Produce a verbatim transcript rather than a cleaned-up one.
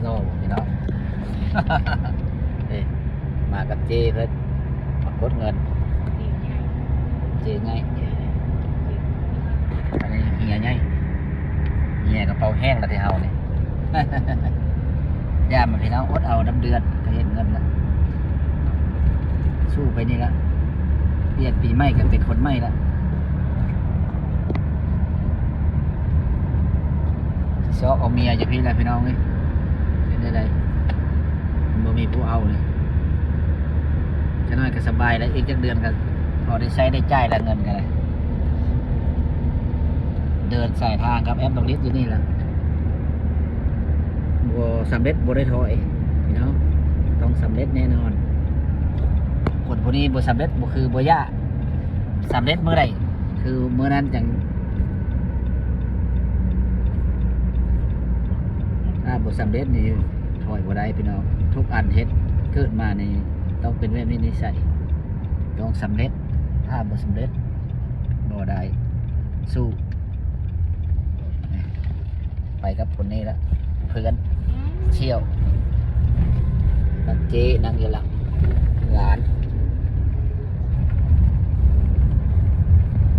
โลพี่น้อง เอ้ยมากับเจเพิ่นมากดเงิน เจไง อันนี้เฮียไง เฮียกระเป๋าแห้งแล้วที่เฮานี่ ย่ามาพี่น้องอดเอาน้ำเดือนก็เห็นเงินละ สู้ไปนี่ละ เปลี่ยนปีใหม่กันเป็นคนใหม่ละ ซอกเอาเมียจะพี่ละพี่น้องเอ้ย เป็นได้ไดบ่มีผู้เอาเลย จะน้อยก็สบายแล้ว อีกจักเดือนก็พอได้ใช้ได้จ่ายแล้ว เงินก็ได้ เดินสายทางกับแอปดอกลิสอยู่นี่แหละ บ่สำเร็จบ่ได้ถอยพี่น้อง ต้องสำเร็จแน่นอน คนผู้นี้บ่สำเร็จบ่คือบ่ย่า สำเร็จเมื่อใดคือเมื่อนั้นจัง ถ้าบ่สำเร็จนี่ถอยบ่ได้พี่น้อง ทุกอันเฮ็ดเกิดมานี่ต้องเป็นแบบนี้นิสัย ต้องสำเร็จ ถ้าบ่สำเร็จบ่ได้ สู้ ไปกับคนนี้ละ เพื่อนเที่ยว นั่นเจ๊นั่งอยู่หลัง